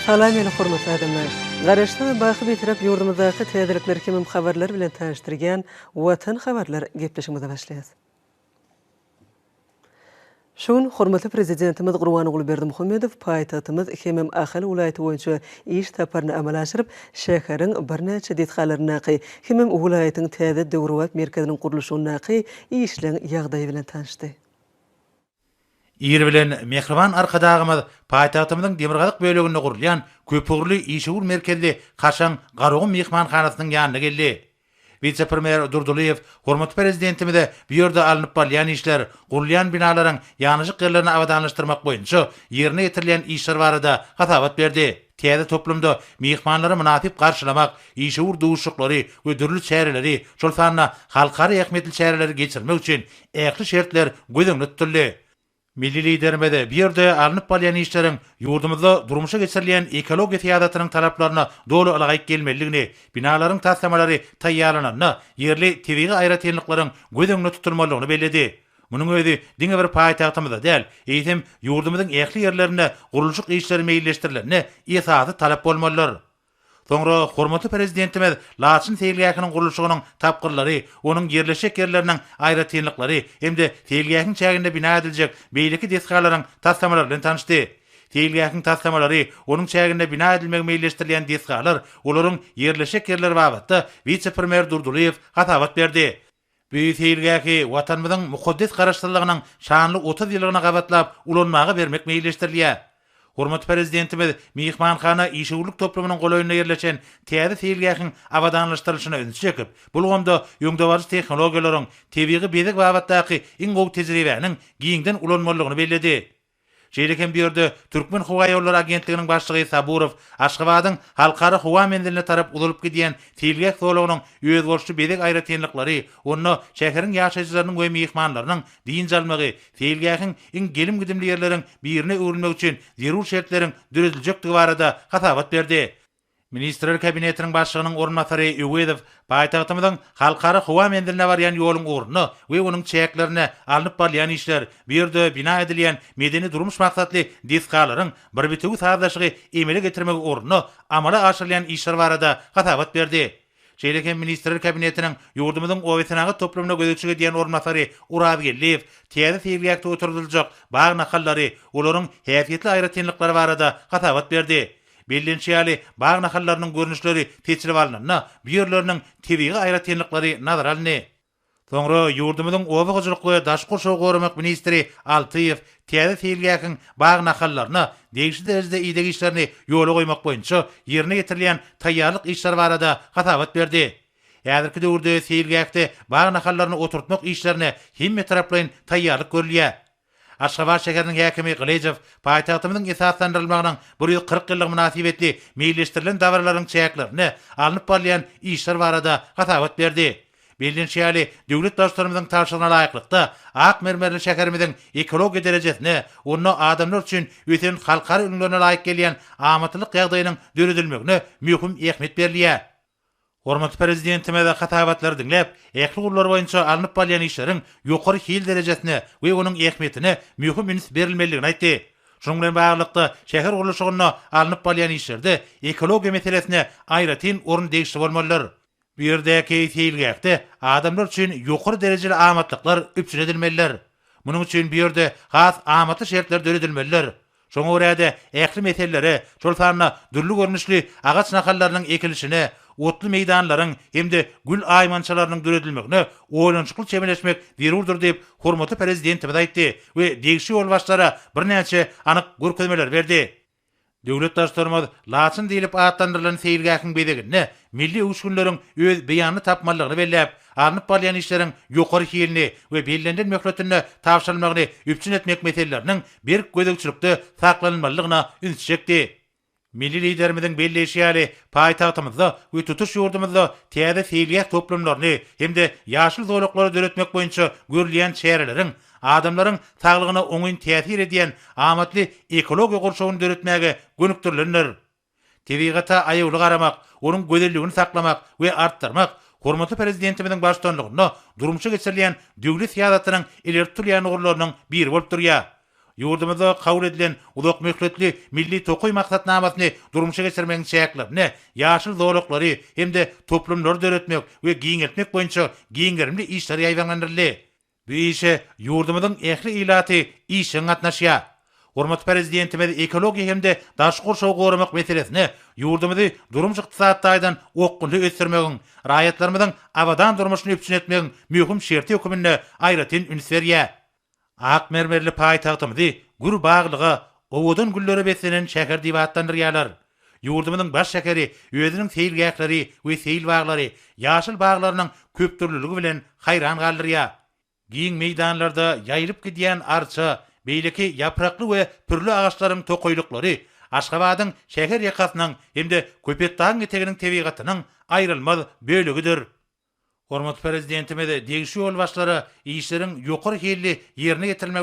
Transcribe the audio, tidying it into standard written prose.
Salam meni hormatly adamlar! Garaşsyz we baky Bitarap ýurdumyzdaky täzelikler hemem habarlar bilen tanyşdyrýan Watan habarlar gepleşigimize başlaýas. Şu gün hormatly Prezidentimiz Gurbanguly Berdimuhamedow paýtagtymyz hemem Ahal welaýaty boýunça iş saparyny amala aşyryp, şäheriň birnäçe desgalaryndaky hemem welaýatyň täze döwrebap merkeziniň gurluşygyndaky işleň ýagdaýy bilen tanyşdy. Ir bilen mähriban Arkadagymyz paýtagtymyzyň demirgazyk böleginde gurulýan köpugurly işewür merkezli kaşaň Garagum myhmanhanasynyň ýanyna geldi. Wise-premýer Durdylyýew hormatly Prezidentimize bu ýerde alnyp barylýan işler, gurulýan binalaryň ýanaşyk ýerlerini abadanlaşdyrmak boýunça ýerine ýetirilýän işler barada hasabat berdi. Täze toplumda myhmanlary mynasyp garşylamak, işewür duşuşyklary we dürli çäreleri, şol sanda halkara ähmiýetli çäreleri geçirmek üçin ähli şertler göz öňünde tutuldy. Milli Liderimiz bu ýerde alnyp barylýan işleriň ýurdumyzda durmuşa geçirilýän ekologiýa syýasatynyň talaplaryna doly ylaýyk gelmelidigini, binalaryň taslamalary taýýarlananda ýerli tebigy aýratynlyklaryň göz öňünde tutulmalydygyny belledi. Munuň özi diňe bir paýtagtymyzda däl, eýsem, ýurdumyzyň ähli ýerlerinde gurluşyk işleri meýilleşdirilende esasy talap bolmalydyr. Soňra hormatly Prezidentimiz Laçyn seýilgähiniň gurluşygynyň tapgyrlary, onuň ýerleşjek ýerleriniň aýratynlyklary hem-de seýilgähiň çäginde bina ediljek beýleki desgalaryň taslamalary bilen tanyşdy. Seýilgähiň taslamalary, onuň çäginde bina edilmegi meýilleşdirilýän desgalar, olaryň ýerleşjek ýerleri babatda wise-premýer Durdylyýew hasabat berdi. Bu seýilgähi Watanymyzyň mukaddes Garaşsyzlygynyň şanly 30 ýyllygyna gabatlap ulanmaga bermek meýilleşdirilýär. Hormatly Prezidentimiz myhmanhana işewürlik toplumynyň golaýynda ýerleşen täze seýilgähiň abadanlaşdyrylyşyna ünsi çekip, bu ulgamda öňdebaryjy tehnologiýalaryň, tebigy bezeg babatdaky iň gowy tejribäniň giňden ulanmalydygyny belledi. Şeýle hem bu ýerde Türkmenhowaýollary agentliginiň başlygy Saburow Aşgabadyň Halkara howa menziline tarap uzalyp gidýän seýilgäh zolagynyň özboluşly bezeg aýratynlyklary, onda şäheriň ýaşaýjylarynyň we myhmanlarynyň dynç almagy, seýilgähiň iň gelim-gidimli ýerleriň birine öwrülmegi üçin zerur şertleriň dörediljekdigi barada hasabat berdi. Ministrler Kabinetiniň Başlygynyň orunbasary Öwezow paýtagtymyzyň Halkara howa menziline barýan ýoluň ugrunda we onuň çäklerinde alnyp barylýan işler, bu ýerde bina edilýän medeni-durmuş maksatly desgalaryň bir bitewi sazlaşygy emele getirmek ugrunda amala aşyrylýan işler barada hasabat berdi. Şeýle hem Ministrler Kabinetiniň ýurdumyzyň obasenagat toplumyna gözegçilik edýän orunbasary Orazgeldiýew täze seýilgähde oturdyljak bag nahallary, olaryň häsiýetli aýratynlyklary barada hasabat berdi. Bellenişi ýaly, bag nahallarynyň görnüşleri seçilip alnanda, bu ýerleriniň tebigy aýratynlyklary nazara alyndy. Soňra ýurdumyzyň oba hojalyk we daşky gurşawy goramak ministri Altyýew täze seýilgähiň bag nahallaryna degişli derejede ideg işlerini ýola goýmak boýunça ýerine ýetirilýän taýýarlyk işleri barada hasabat berdi. Häzirki döwürde seýilgähde bag nahallaryny oturtmak işlerine hemmetaraplaýyn taýýarlyk görülýär. Aşgabat şäheriniň häkimi Gylyjow paýtagtymyzyň esaslandyrylmagynyň 140 ýyllygy mynasybetli meýilleşdirilen dabaralaryň çäklerinde alnyp barylýan işler barada hasabat berdi. Bellenişi ýaly, döwlet Baştutanymyzyň tabşyrygyna laýyklykda, ak mermerli şäherimiziň ekologiýa derejesine, onda adamlar üçin ösen halkara ülňülerine laýyk gelýän amatlylyk ýagdaýynyň döredilmegine möhüm ähmiýet berilýär. Hormatly Prezidentimiz hasabatlary diňläp, ähli ugurlar boýunça alnyp barylýan işleriň ýokary hil derejesine we onuň ähmiýetine möhüm üns berilmelidigini aýtdy. Şunuň bilen baglylykda, şäher gurluşygynda alnyp barylýan işlerde ekologiýa meselesine aýratyn orun degişli bolmalydyr. Bu ýerdäki seýilgähde adamlar üçin ýokary derejeli amatlyklar üpjün edilmelidir. Munuň üçin bu ýerde has amatly şertler döredilmelidir. Şoňa görä-de, ähli meselelere, şol sanda dürli görnüşli agaç nahallarynyň ekilişine, otly meýdanlaryň hem-de gül aýmançalarynyň döredilmegine oýlanyşykly çemeleşmek zerurdyr diýip, hormatly Prezidentimiz aýtdy we degişli ýolbaşçylara birnäçe anyk görkezmeleri berdi. Döwlet Baştutanymyz Laçyn diýlip atlandyrylan seýilgähiň bezeginde milli öwüşginleriň öz beýanyny tapmalydygyny belläp, alnyp barylýan işleriň ýokary hilini we bellenilen möhletinde tabşyrylmagyny üpjün etmek meseleleriniň berk gözegçilikde saklanylmalydygyna ünsi çekdi. Milli Liderimiziň belleýşi ýaly, paýtagtymyzda we tutuş ýurdumyzda täze seýilgäh toplumlaryny hem-de ýaşyl zolaklary döretmek boýunça görülýän çäreleriň adamlaryň saglygyna oňyn täsir edýän amatly ekologiýa gurşawyny döretmäge gönükdirilendir. Tebigata aýawly garamak, onuň gözelligini saklamak we artdyrmak hormatly Prezidentimiziň baştutanlygynda durmuşa geçirilýän döwlet syýasatynyň ileri tutulýan ugurlarynyň biri bolup durýar. Ýurdumyzda kabul edilen uzakmöhletli Milli tokaý maksatnamasyny durmuşa geçirmegiň çäklerinde ýaşyl zolaklary hem-de toplumlary döretmek we giňeltmek boýunça giň gerimli işler ýaýbaňlandyryldy. Bu işe ýurdumyzyň ähli ilaty işjeň gatnaşýar. Hormatly Prezidentimiz ekologiýa hem-de daşky gurşawy goramak meselesine ýurdumyzy durmuş-ykdysady taýdan okgunly ösdürmegiň, raýatlarymyzyň abadan durmuşyny üpjün etmegiň möhüm şerti hökmünde aýratyn üns berýär. Ak mermerli paýtagtymyzy gür baglyga, owadan güllere beslenen şäher diýip atlandyrýarlar. Ýurdumyzyň baş şäheri özüniň seýilgähleri we seýilbaglary, ýaşyl baglarynyň köpdürlüligi bilen haýran galdyrýar. Giň meýdanlarda ýaýylyp gidýän arça, beýleki ýaprakly we pürli agaçlaryň tokaýlyklary Aşgabadyň şäher ýakasynyň hem-de Köpetdagyň eteginiň tebigatynyň aýrylmaz bölegidir. Hormatly Prezidentimiz degişli ýolbaşçylara işleriň ýokary hilli ýerine ýetirilmegi.